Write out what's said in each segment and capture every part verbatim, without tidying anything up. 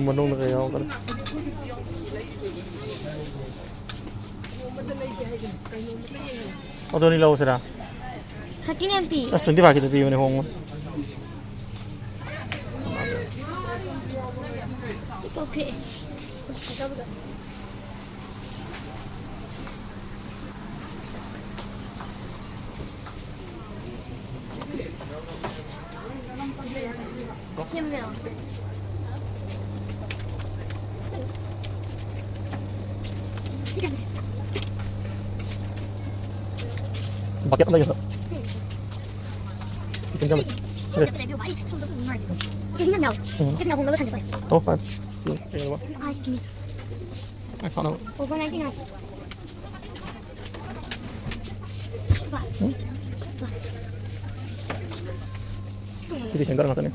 ꯃꯅꯨꯡꯗ ꯀꯩ ꯌꯥꯎꯈ꯭ꯔꯦ? ꯑꯗꯨ ꯑꯅꯤ ꯂꯧꯁꯤꯔꯥ? Thirty nine P. ꯑꯁ, ꯇ꯭ꯋꯦꯟꯇꯤ ꯐꯥꯏꯚ ꯈꯤꯇ ꯄꯤꯕꯅꯦ, ꯍꯣꯡꯕ꯫ ꯁꯤ ꯇꯣꯛꯊꯣꯛꯑꯦ꯫ Bucket ꯑꯃ ꯂꯩꯒꯗ꯭ꯔꯣ? ꯏꯁꯤꯡ ꯆꯪꯕ꯫ ꯎꯝ꯫ Oh, fine. ꯎꯝ, ꯀꯩꯅꯣ꯫ ꯑꯩ ꯁꯥꯟꯅꯕ꯫ ꯁꯤꯗꯤ ꯍꯦꯡꯒꯔ ꯉꯥꯛꯇꯅꯦ꯫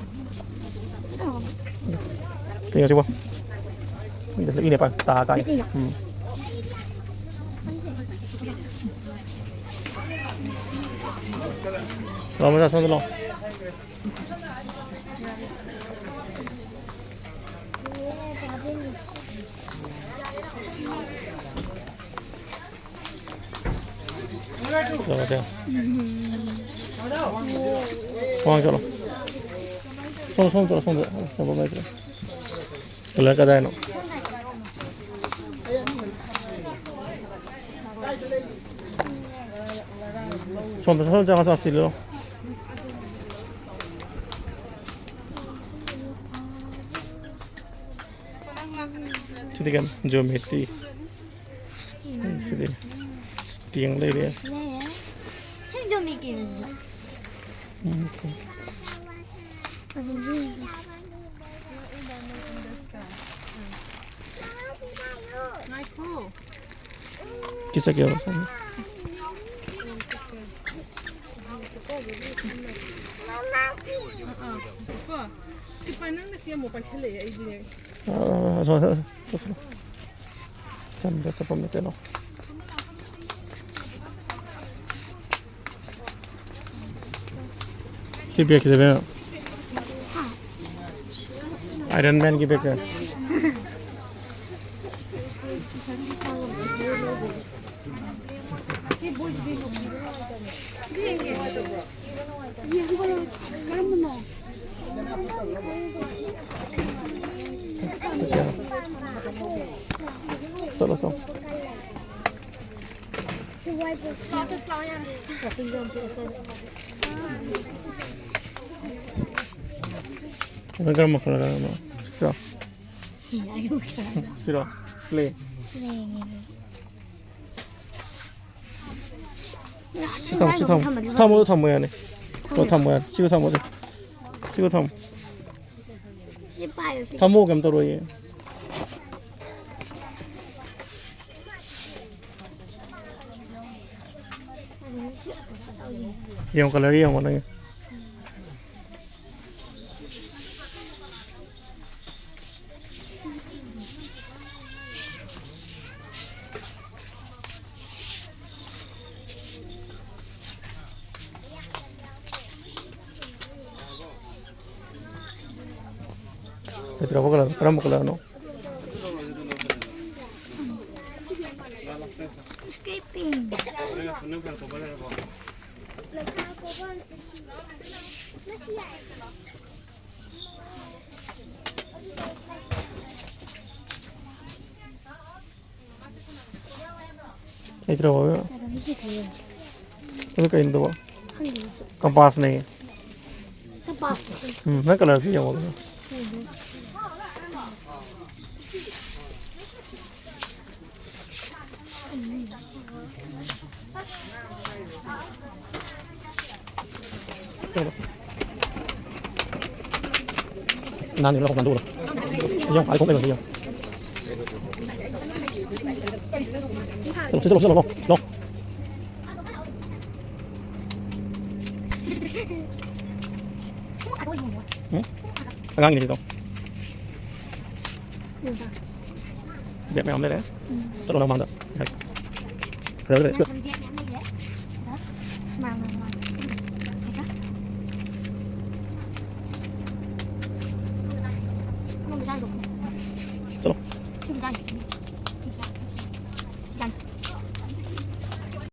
ꯀꯩꯅꯣ ꯁꯤꯕꯣ? ꯏꯅꯦ ꯄꯥ ꯇꯥ ꯀꯥꯏ꯫ ꯎꯝ꯫ ꯂꯥꯎ, ꯃꯆꯥ ꯁꯣꯝꯗ ꯂꯥꯎ꯫ ꯆꯠꯂꯣ, ꯆꯠꯂꯣ꯫ ꯃꯃꯥꯡ ꯆꯠꯂꯣ꯫ ꯁꯣꯝ, ꯁꯣꯝ ꯆꯠꯂꯣ, ꯁꯣꯝꯗ꯫ ꯆꯠꯐꯝ ꯂꯩꯇ꯭ꯔꯦ꯫ ꯀꯂꯔ ꯀꯗꯥꯏꯅꯣ? ꯁꯣꯝꯗ, ꯁꯣꯝꯗ ꯆꯪꯉ ꯆꯥꯁꯤ ꯂꯥꯎ꯫ ꯁꯤꯗꯤ ꯀꯩꯅꯣ? ꯖꯣꯃꯦꯇ꯭ꯔꯤ꯫ ꯁꯤꯗꯤ ꯁ꯭ꯇꯦꯡ ꯂꯩꯔꯦ꯫ ꯎꯝ꯫ ꯉꯥꯏꯈꯣ꯫ ꯀꯤꯆꯠꯀꯦ ꯍꯥꯏꯕ ꯁꯣꯝꯗ꯫ ꯑꯥ, ꯑꯥ, ꯀꯣ꯫ ꯁꯤ ꯄꯥꯏ-, ꯅꯪꯅ ꯁꯤ ꯑꯃꯨꯛ ꯄꯥꯏꯁꯜꯂꯛꯑꯦ, ꯑꯩꯗꯤ꯫ ꯑꯥ, ꯑꯥ, ꯑꯥ, ꯑꯁꯣꯝ, ꯑꯁꯣꯝ, ꯑꯁꯣꯝ꯫ ꯆꯟꯗ ꯆꯠꯐꯝ ꯅꯠꯇꯦ, ꯂꯥꯎ꯫ ꯁꯤ ꯕꯦꯒꯁꯤꯗ ꯏꯕꯦꯝꯃ꯫ ꯑꯥꯏꯔꯟ ꯃꯦꯟꯒꯤ ꯕꯦꯛꯇ꯫ ꯆꯠꯂꯣ, ꯆꯠꯂꯣ꯫ ꯅꯪ ꯀꯔꯝꯕ ꯈꯜꯂꯣ, ꯀꯔꯝꯕ? ꯁꯤꯔꯣ? ꯁꯤꯔꯣ? ꯄ꯭ꯂꯦ꯫ ꯁꯤ ꯊꯝꯃꯣ, ꯁꯤ ꯊꯝꯃꯣ꯫ ꯁꯤ ꯊꯝꯃꯣ, ꯊꯝꯃꯣ ꯌꯥꯅꯤ꯫ ꯁꯤꯒ ꯊꯝꯃꯣ, ꯁꯤ꯫ ꯁꯤꯒ ꯊꯝꯃꯣ꯫ ꯊꯝꯃꯣ, ꯀꯩꯝ ꯇꯧꯔꯣꯏꯌꯦ꯫ ꯌꯦꯡꯉꯣ, ꯀꯂꯔ ꯌꯦꯡꯉꯣ ꯅꯪꯒꯤ꯫ ꯂꯩꯇ꯭ꯔꯕꯣ ꯀꯂꯔ? ꯀꯔꯝꯕ ꯀꯂꯔꯅꯣ? ꯂꯩꯇ꯭ꯔꯕꯣ? ꯑꯗꯨ ꯀꯩꯅꯣꯗꯨꯕꯣ? ꯀꯝꯄꯥꯁꯅꯦ꯫ ꯎꯝ, ꯅꯪ ꯀꯂꯔꯁꯨ ꯌꯦꯡꯉꯣ ꯑꯗꯨꯅ꯫ ꯅꯍꯥꯟ ꯂꯥꯛꯄ ꯀꯥꯟꯗ ꯎꯔꯣ꯫ ꯁꯤ ꯌꯦꯡꯉꯣ, ꯑꯥ ꯀꯣꯛ ꯂꯩꯕꯅꯦ, ꯁꯤ ꯌꯦꯡꯉꯣ꯫ ꯆꯠꯂꯣ, ꯆꯠꯂꯣ, ꯆꯠꯂꯣ, ꯂꯥꯛꯑꯣ, ꯂꯥꯛꯑꯣ꯫ ꯎꯝ? ꯑꯉꯥꯡꯒꯤꯅꯤ ꯁꯤꯗꯣ꯫ ꯕꯦꯛ ꯃꯌꯥꯝ ꯂꯩꯔꯦ꯫ ꯎꯝ꯫ ꯆꯠꯂꯣ ꯅꯪ ꯃꯥꯡꯗ꯫ ꯐꯖ ꯐꯖ ꯁꯤꯗ꯫ ꯁꯨꯃꯥꯡ ꯃꯃꯥꯡ꯫ ꯍꯦꯛꯇ꯫ ꯆꯠꯂꯣ꯫ ꯁꯤ ꯃꯆꯥꯁꯤ꯫